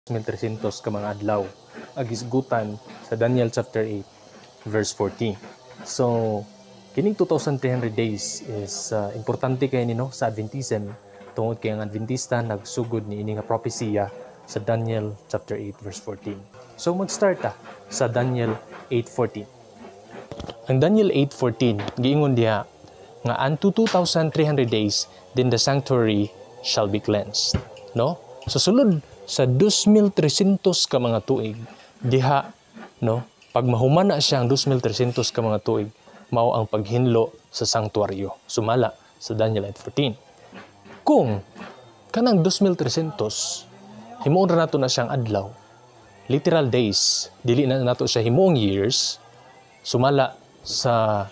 2,300 ka mga adlaw ang hisgutan sa Daniel chapter 8 verse 14. So, kining 2,300 days is importante kay ni, no, sa Adventism tungod kay ang Adventista nagsugod ni ini nga propesiya sa Daniel chapter 8 verse 14. So mag-start ta sa Daniel 8:14. Ang Daniel 8:14 giingon diha nga, "Unto 2,300 days, then the sanctuary shall be cleansed." No? So sulod sa 2,300 ka mga tuig diha, no, pag mahuman na siya ang 2,300 ka mga tuig, mao ang paghinlo sa sanktuaryo sumala sa Daniel 8:14. Kung kanang 2,300 himuon ra nato na siyang adlaw, literal days, dili na nato siya himuong years, sumala sa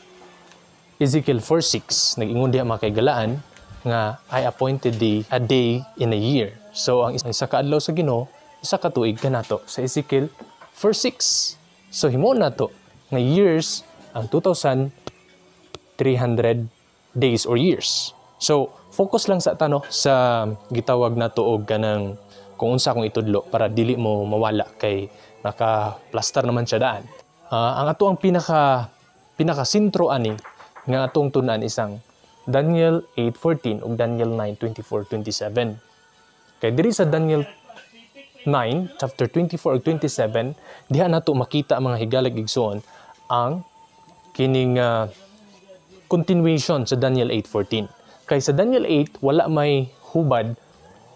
Ezekiel 4:6, nag-ingon diha, mga kaigalaan, nga "I appointed thee a day in a year." So ang isa ka adlaw sa Ginoo, isa ka tuig kanato sa Ezekiel 4:6. So himuon nato nga years ang 2,300 days or years. So focus lang sa tano sa gitawag nato og kanang kung unsa akong itudlo para dili mo mawala kay naka-plaster naman siya daan. Ang ato ang pinaka pinaka sentro ani nga atong tun-an isang Daniel 8:14 ug Daniel 9:24-27. Kay diri sa Daniel 9 chapter 24 ug 27, diha nato makita, mga higalag igsoon, ang kining continuation sa Daniel 8:14. Kay sa Daniel 8 wala may hubad,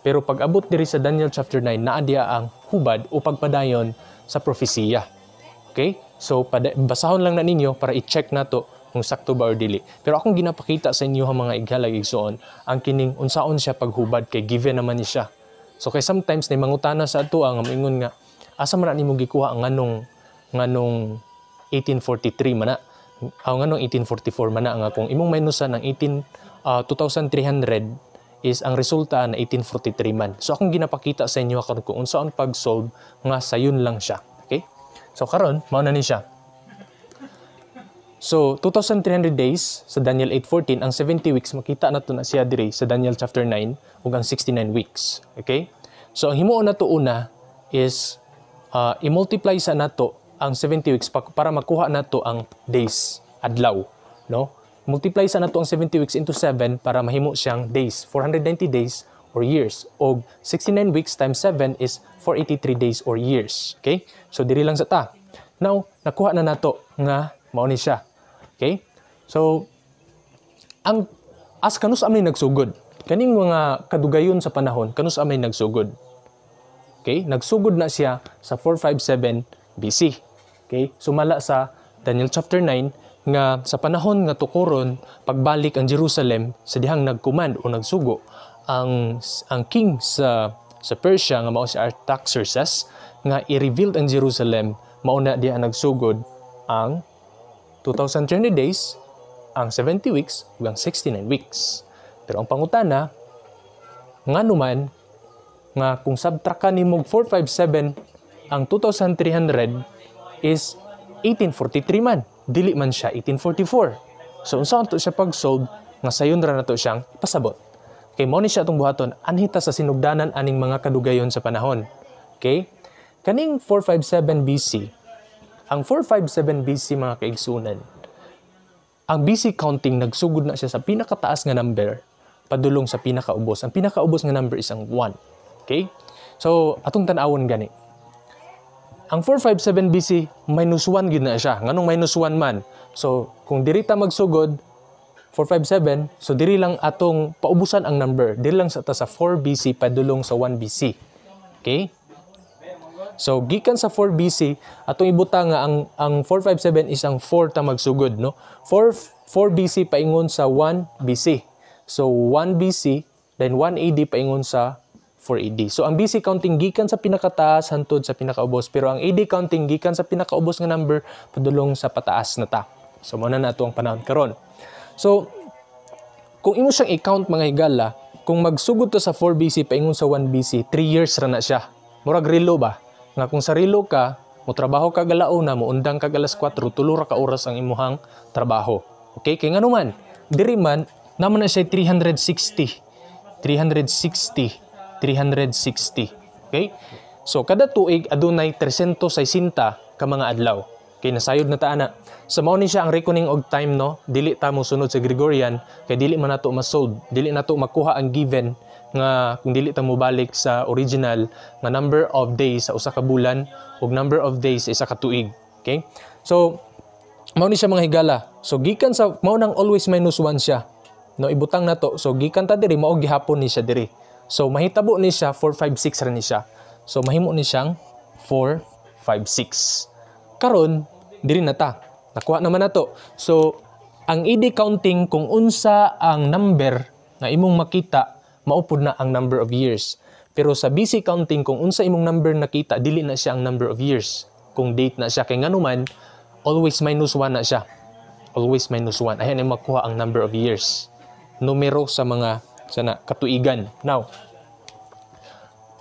pero pag abot diri sa Daniel chapter 9, naa diha ang hubad o pagpadayon sa propesiya. Okay? So basahon lang na ninyo para i-check nato kung sakto ba or dili. Pero akong ginapakita sa inyo, ang mga igalag igsoon, ang kining unsaon siya paghubad kay given naman ni siya. So kay sometimes na mangutana sa ato ang moingon nga asa man na nimo gikuha ang nganong 1843 man na, ang nganong 1844 man na, nga kung imong minusan ang 18 2,300 is ang resulta na 1843 man. So akong ginapakita sa inyo karon kung unsaon pag-solve nga sayon lang siya. Okay? So karon mao na ni siya. So 2,300 days sa Daniel 8:14, ang 70 weeks makita nato na siya diri sa Daniel chapter 9 ug ang 69 weeks. Okay? So ang himuon nato una is i-multiply sa nato ang 70 weeks para makuha nato ang days, adlaw, no? Multiply sa nato ang 70 weeks into 7 para mahimo siyang days, 490 days or years. Og 69 weeks times 7 is 483 days or years. Okay? So diri lang sa ta. Now, nakuha na nato nga mao ni siya. Okay? So ang as kanus-a may nagsugod? Kaning mga kadugayon sa panahon, kanus-a may nagsugod? Okay? Nagsugod na siya sa 457 BC. Okay? Sumala sa Daniel chapter 9 nga sa panahon nga tukuron pagbalik ang Jerusalem sa dihang nagcommand o nagsugo ang king sa Persia nga mao si Artaxerxes nga i-rebuild ang Jerusalem, mao na diha nagsugod ang 2,300 days, ang 70 weeks ug ang 69 weeks. Pero ang pangutana, ngano man nga kung subtract ka nimo 457 ang 2,300 is 1843 man, dili man siya 1844? So unsa to siya pag-solve nga sayon ra nato siyang ipasabot? Kay mao ni siya atong buhaton, anhi ta sa sinugdanan aning mga kadugayon sa panahon. Okay? Kaning 457 BC, ang 457 BC, mga kaigsunan, ang BC counting nagsugod na siya sa pinakataas nga number padulong sa pinakaubos. Ang pinakaubos nga number is ang 1. Okay? So, atong tan-awon gani. Ang 457 BC, minus 1 gid na siya. Nganong minus 1 man? So, kung diri ta magsugod, 457, so diri lang atong paubusan ang number. Diri lang sa ta sa 4 BC padulong sa 1 BC. Okay? So gikan sa 4 BC, atong ibutang nga ang 457 is ang 4 ta magsugod, no? 4 4 BC paingon sa 1 BC. So 1 BC, then 1 AD paingon sa 4 AD. So ang BC counting gikan sa pinakataas hantod sa pinakaubos, pero ang AD counting gikan sa pinakaubos nga number padulong sa pataas na ta. So mao na nato ang panahon karon. So kung imo siyang i-count, mga higala, kung magsugod to sa 4 BC paingon sa 1 BC, 3 years ra na siya. Murag relo ba? Nga kung sa relo ka, mo trabaho ka galauna, mo undang ka alas 4, 3 ra ka oras ang imuhang trabaho. Okay? Kay ngano man, diri man, naman na siya 360. 360. 360. Okay? So kada tuig adunay 360 ka mga adlaw. Kay nasayod na ta ana. So mao ni siya ang reckoning og time, no. Dili ta mo sunod sa Gregorian kay dili man nato ma-solve, dili nato makuha ang given nga kung dili ta mobalik sa original nga number of days sa usa ka bulan ug number of days sa isa ka tuig. Okay? So mao ni siya, mga higala. So gikan sa mao nang always minus 1 siya. No, ibutang nato. So gikan ta diri, mao gihapon ni siya diri. So mahitabo ni siya 456 ra ni siya. So mahimo ni siyang 456. Karon diri na ta. Nakuha naman nato. So ang AD counting, kung unsa ang number nga imong makita, maupod na ang number of years. Pero sa BC counting, kung unsa imong number nakita, dili na siya ang number of years. Kung date na siya, kay nganuman, always minus 1 na siya. Always minus 1. Ayan ay makuha ang number of years. Numero sa mga sana katuigan. Now,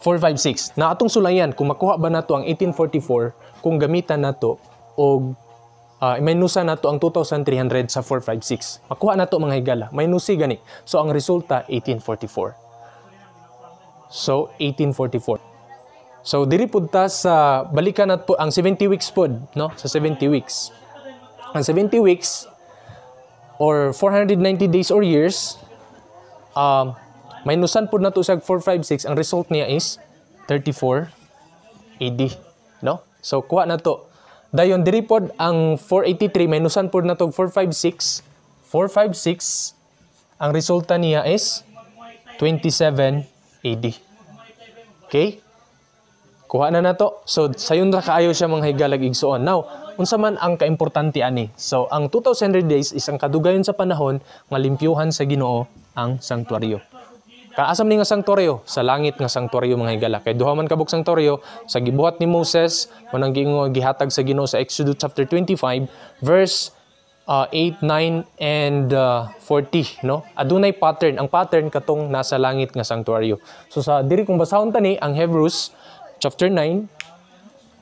456. Na atong sulayan kung makuha ba nato ang 1844 kung gamitan nato og minusan nato ang 2300 sa 456. Makuha nato, mga higala. Minusi gani. So ang resulta 1844. So 1844. So diri pud ta sa balikan nato ang 70 weeks pod, no? Sa 70 weeks. Ang 70 weeks or 490 days or years, minusan pud nato siya 456, ang result niya is 34 AD, no? So kuha na to. Dayon diri pod ang 483, minusan pod nato 456, 456, ang resulta niya is 27 AD. Okay? Kuha na nato. So sayon ra kaayo siya, mga higalag igsuon. Now, unsa man ang kaimportante ani? So ang 2000 days is ang kadugayon sa panahon nga limpyuhan sa Ginoo ang sanktuaryo. Kaasam ni nga sanktuaryo? Sa langit nga sanktuaryo, mga higala. Kay duha man kabuk sanktuaryo sa gibuhat ni Moses, manang giingon gihatag sa Ginoo sa Exodus chapter 25 verse 8, 9 and 40, no? Adunay pattern. Ang pattern katong nasa langit nga sanktuaryo. So sa diri, kung basahon ta ni ang Hebrews chapter 9,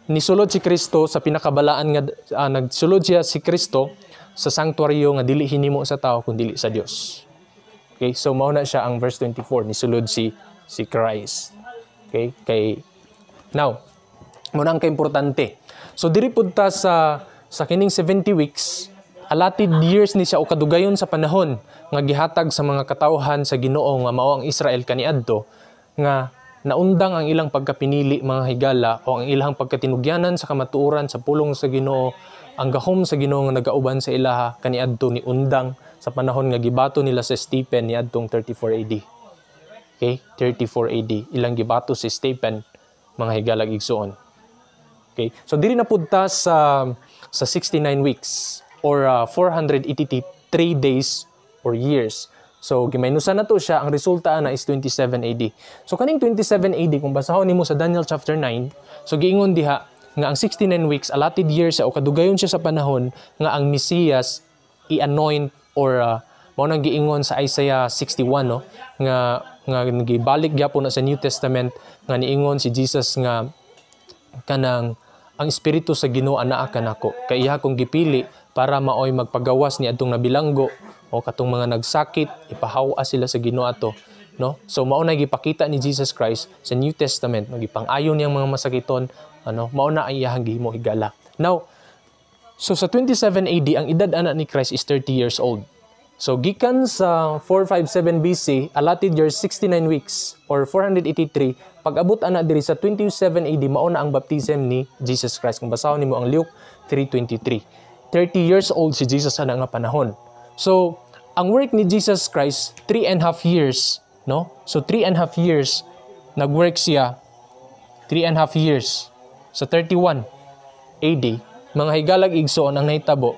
nisulod si Kristo sa pinakabalaan nga nagsulod siya si Kristo sa sanktuaryo nga dili hinimo sa tao kun dili sa Dios. Okay, so mao na siya ang verse 24, nisulod si Christ. Okay, kay now mao na ang kaimportante. So diri pud ta sa kining 70 weeks, allotted years ni siya o kadugayon sa panahon nga gihatag sa mga katawhan sa Ginoo nga mao ang Israel kaniadto, nga naundang ang ilang pagkapinili, mga higala, o ang ilang pagkatinugyanan sa kamatuoran sa pulong sa Ginoo. Ang gahom sa Ginoo nga nagauban sa ilaha kaniadto ni undang sa panahon nga gibato nila sa Stephen niadtong 34 AD. Okay, 34 AD ilang gibato si Stephen, mga higalag igsuon. Okay, so diri na pud ta sa 69 weeks or 483 days or years. So giminusan na to siya, ang resulta ana is 27 AD. So kaning 27 AD, kung basahon nimo sa Daniel chapter 9, so giingon diha nga ang 69 weeks allotted years siya o kadugayon siya sa panahon nga ang Mesiyas i-anoint or mao nang giingon sa Isaiah 61, no, nga gibalik gyapon na sa New Testament nga niingon si Jesus nga kanang ang espiritu sa Ginoo anaa kanako kay iya kong gipili para maoy magpagawas ni adtong nabilanggo o katong mga nagsakit, ipahawa sila sa Ginoo ato, no? So mao na gipakita ni Jesus Christ sa New Testament, no, gipang-ayo niyang mga masakiton, ano, mao na ang iyahang gihimo, higala. Now, so sa 27 AD, ang edad ana ni Christ is 30 years old. So gikan sa 457 BC, allotted years 69 weeks or 483, pag-abot ana diri sa 27 AD, mao na ang baptism ni Jesus Christ. Kung basahon nimo ang Luke 3:23. 30 years old si Jesus ana nga panahon. So, ang work ni Jesus Christ, 3.5 years, no? So 3.5 years nag-work siya, 3.5 years sa 31 AD, mga higalag igsoon, ang nahitabo,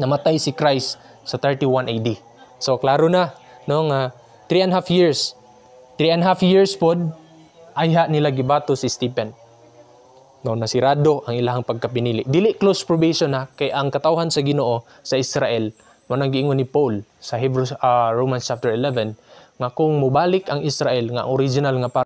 namatay si Christ sa 31 AD. So klaro na, no, nga 3.5 years. 3.5 years pod ayha nila gibato si Stephen. No, nasirado ang ilahang pagkapinili. Dili close probation na kay ang katawhan sa Ginoo sa Israel, mo nang giingon ni Paul sa Hebrews, Romans chapter 11 nga kung mobalik ang Israel nga original nga